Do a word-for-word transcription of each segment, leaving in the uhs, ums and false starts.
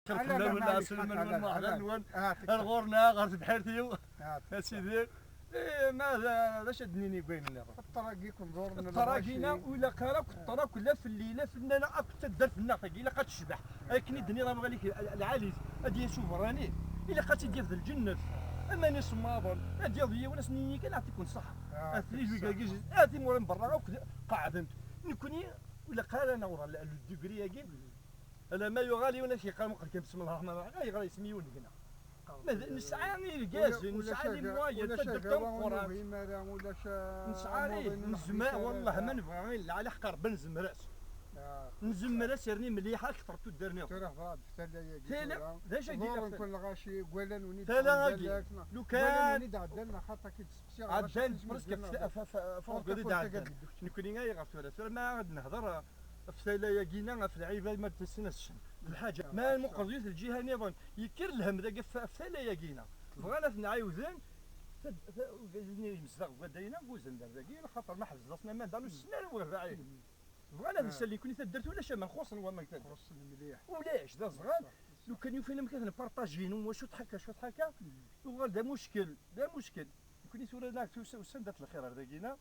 Xir fell-awen, lɛeslama-nwen, lmeḥla-nwen. Ar ɣur-neɣ, ɣer tebḥirt-iw. A sidi. Eh, ma d acu ad d-nini deg wayen nniḍen? Ṭṭragina ur ilaq ara akk ṭṭrak, la fell-i, la fell-aneɣ, akk taddart-nneɣ tagi ilaq ad tecbeḥ. Akken i d-nniɣ amɣalik lɛali, ad d-yas uberrani, ilaq ad tt-id-yaf d lǧennet. Aman isemmaḍen, ad d-yaḍ yiwen, ad s-nini kan, "Ɛṭikum ṣṣeḥḥa." At les juges, at imura n berra akk qeɛdent. Nekkni ur ilaq ara naweḍ ɣer le degré-agi. Alamma yuɣal yiwen ad k-yeqqar muqel kan, "Bismillah ar-Rahman ar-Rahim", ayɣer yesmi yiwen deg-neɣ? Ma d, nesɛa irgazen, nesɛa les moyens, taddart tameqqrant. Nesɛa, eh, nezmer, wallah, ma nebɣa lɛali ḥeqq Rebbi nezmer-as. Nezmer-as yerni mliḥ akteṛ tuddar nniḍen. Tala, d acu agi? Tala-agi. Ɛeddan presque f, f, f, f, nekkni ayɣer tura, tura ma ad nehder, ɣef tala-agi-nni, ɣef lɛibad ma d-tasen ad ccen. D lḥaǧa. Ma nmuqel di lǧiha nniḍen, yekker lhem dagi ɣef, ɣef tala-agi-nni. Bɣan ad ten-ɛiwden, tad-, ta-, ugad-nni yemezdeɣ deg wadayna, guzan-d ar dagi, xaṭer ma ḥebsen-asen aman da, ur ssnen ara wehdaɛi. Bɣan ad nsali nekkni taddart, ulac aman, xuṣṣen waman deg taddart. Xuṣṣen mliḥ. Ulac, d aẓɣal. Lukan yufin amek ad npartajin, wa cwiṭ ḥakka, cwiṭ ḥakka, yuɣal d amuckel, d amuckel. Nekkni tura neɣ tusa, usan-d at lxir ar dagina,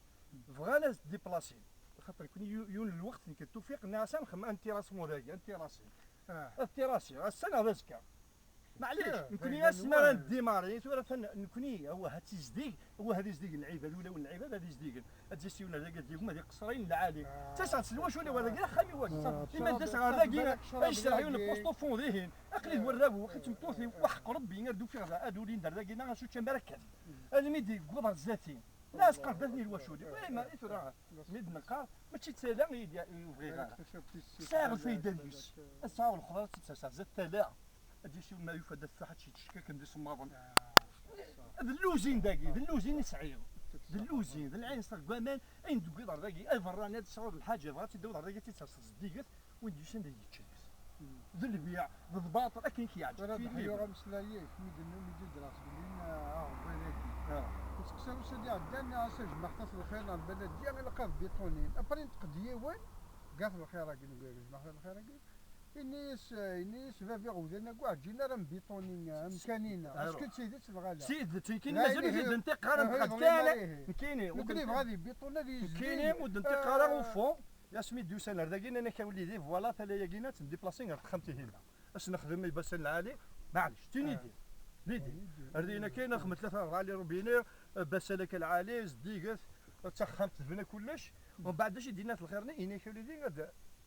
bɣan ad déplacer. Xaṭer nekkni yu-, yiwen n lweqt nekk d Tufiq, nniɣ-as ad nxemmem ad ntirasmu dagi, ad ntirasi. Ad tirasi, ass-a neɣ d azekka. Maɛlic, nekkni ass mi ara ndimari, tura atan nekkni, awah, ad tizdig, awah, ad izdigen lɛibad, ulawen n lɛibad ad izdigen. Ad d-yas yiwen ar dagi, ad d-yagem, ad iqeṣṣer ayen lɛali. Ttaseɣ-d s lwacul-iw ar dagi, axxam-iw wagi. Ima d-aseɣ ar dagi, ad yecreḥ yiwen n poste au fond dihin. Aql-i d warraw-iw, axi d tmeṭṭut-iw, waḥeq Rebbi, ar d-ufiɣ da, ad ulin-d ar dagi, neɣ acu ččan ara kkat. Almi d-yewweḍ ar zdat-i. La asqerdat n lwacul-iw. Ima i tura, mi d-neqqar, mačči d tala i d-, i bɣiɣ ara. Sɛiɣ lfayda deg-s. Ad sɛiɣ lexḍer, ad tt-id-serseɣ zdat tala. Ad d-yas yiwen ma yufa-d ad tfuḥ ad tt-yettcekkaken d isemmaḍen. D lluzin dagi, d lluzin i sɛiɣ. D lluzin, d lɛinṣer deg waman, ayen d-wwiḍ ar dagi, aberrani ad tesɛuḍ lḥaǧa, bɣa ad tt-id-tawiḍ ar dagi, ad tt-id-terseḍ zeddiget, win d-yusan ad yečč deg-s. D lbiɛ, d lbaṭel, akken i k-yeɛǧeb. Tura ad ḥluɣ ameslay-ik, mi d-, mi d-iddreɣ seg lin, ah, aɣerbal-agi. Nesteqsa ussan iɛeddan, as ajmaɛt at lxir n Rebbi, ad d-yaɣ ilaq ad biṭunin. Après, neṭq-d yiwen, gat lxir-agi, nugag jmaɛt at lxir-agi. Ini-as, ini-as, baba, iɣudan-agi ur ɛǧin ara mbiṭunin, amkan-ina. Est-ce que d tidet neɣ ala? D tidet, nekkini mazal ur t-id-ntiqeɣ ara, neṭqeɣ-d kan, nekkini. Nekkini ur d-ntiqeɣ ara au fond. Asmi d-yusan ar dagi, nnan-ak a wlidi, voilà, tala-agi-nni ad tt-ndeplasin ɣer texxamt-ihin. Ad s-nexdem ibasan lɛali, maɛlic, d tin i d-, d-, d-, ar dinna kan, nexdem tlata rebɛa les robinets, basal akka lɛali, zeddiget, d taxxamt tebna kullec. Umbeɛd d acu i d-yenna at lxir-nni, ini-ak a wlidi, ad,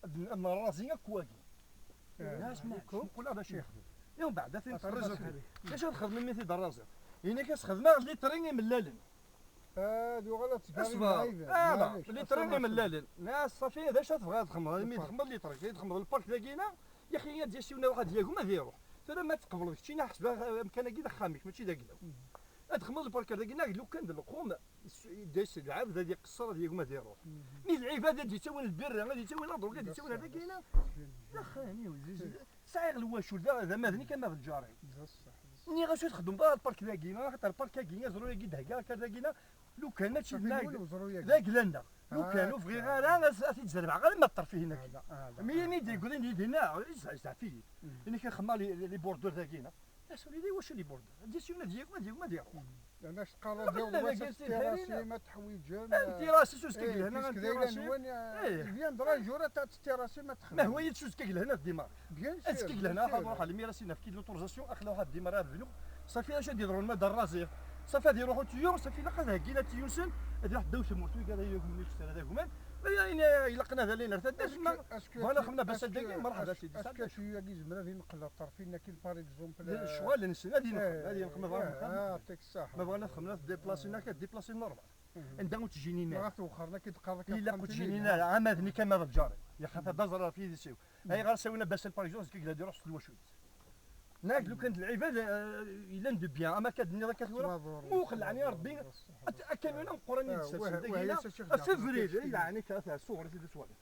ad, ad nerrazi akk wagi. Nnan-as, maɛlic, muqel d acu yexdem. I umbeɛd, ad t-id-terriẓeḍ. D acu ad txedmem mi t-id-terraẓeḍ? Ini-ak ad s-xedmeɣ litri imellalen. Ad yuɣal ad tgari. Ṣṣber. Ala, litri imellalen. Nnan-as, ṣafi, d acu ad tebɣiḍ ad txedmeḍ? Imi txedmeḍ litri, txedmeḍ lpark dagina, yaxi ad d-yas yiwen ad yagem ad iruḥ. Tura ma tqebleḍ keččini, ḥseb amkan-agi d axxam-ik, mačči d aglaw. Ad txedmeḍ lpark ar dagina, lukan d lqum, s-, d-yas lɛebd ad iqeṣṣer, ad yagem ad iruḥ. Mi d lɛibad ad d-yettawin lbirra, ad yettawin ladrug, ad yettawin ar dagina. D axxam-iw, d, d, sɛiɣ lwacul, d, d ama d nekk ama d lǧar-iw. Nniɣ-as ur txeddmeḍ ara lpark dagi, axaṭer lpark-agi, aẓru-agi d-heggaɣ akka dagina, lukan mačči d, d agla-nneɣ. Lukan ur bɣiɣ ara ad, ad t-id-zerbeɣ, ara ma ṭṭerf-ihin akka. Mi, mi d-yegwed yid-i, neɣ, yezɛef-iyi. Ini-k xemma les, les bordures dagina. Asuli d wacu les bordures? Ad d-yas yiwen ad yagem, ad yagem, ad yaɣ. Lana s teqqareḍ d awwas ad tettirasi ma teḥwiǧem. Ad tettirasi s uzkag lehna, ad tettirasi. Eh, bien, d rajul ad tettirasi ma texdem. Ma hwa yid s uzkag lehna d dimar. Bien sûr, ad zkag lehna, ad ruḥ lemir ad s-nefk l'autorisation, aql-aɣ ad dimar ad bnu. Ṣafi acu ad yeḍrun ma d arraziɣ? Ṣafi ad iruḥ utiyur, ṣafi ilaq ad heggin atiyur-nsen, ad iruḥ ddaw tmurt, wigad ay agmen, ur ara d agman. Ayen ilaqen ad alin ar taddart, ma bɣan ad xedmen abasal dagi, merḥba, sidi. Est-ce que atiyur-agi yezmer ad ineql ɣer ṭṭerf-in akin, par exemple? D ccɣel-nsen, ad ineql, ad ineql, ma bɣan ad xedmen. Ma bɣan ad xedmen, ad déplacer akka, déplacer normal. Anda ur ttjinin ara. Ilaq ur ttjinin ara, ama d nekk ama d lǧar-iw. Yaxaṭer d aẓrar ɣef yidis-iw. Ayɣer sawin abasal, par exemple, zkig la diruḥ s lwacul-is. Nak, lukan d lɛibad, eh, yellan de bien, ama akka d-nniḍ akka tura, muqel, ɛni Rebbi, akamyun ameqqran i d-ssersen dagi, février, yeɛni ka, ta, suɣer i d-twaliḍ.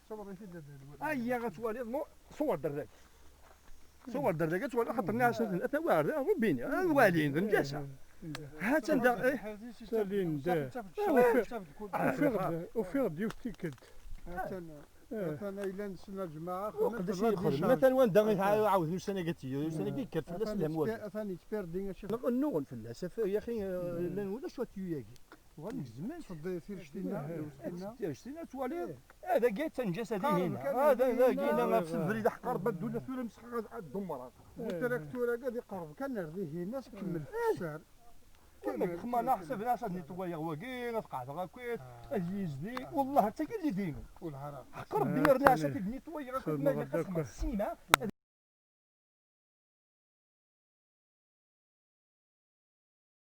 Ayya, ad twaliḍ, mu, suɣer d rrag. Suɣer d rrag, ad twaliḍ, xaṭer nniɣ-asen, atan wa, Rebbi, ad walin, d nnjasa. Ha-tt-an da, eh. Salin da. Ufiɣ-d, ufiɣ-d yiwet tikkelt. Atan ayla-nsen a lǧemaɛa, uqeddac yexdem. Atan wanda i ɛawden ussan-agi, ussan-agi yekker fell-as lhem wagi. Atan yettpirdi a Ccix. Nnuɣen fell-as, ya axi, llan ulac watiyu-yagi. Uɣal gezmen. Tirect-inna, tirect-inna twaliḍ. Dagi attan ǧas ad ihina. Dagi ihina ɣef sbrid aḥqar, baddu la tura mseḥ ad d-umreɣ. Bu traktur-agi ad iqerreb kan ar dihin, ad kemmel fessar. Kemmel xemma, ḥsab ad nitwayeɣ wagi, ad qeɛdeɣ akkit, ad yizdi. Wellah, d tagi i d-inu. Ḥeqq Rebbi yerna ɛsa tid nitwayeɣ akkit, ma ilaq ad xemmeɣ ssima.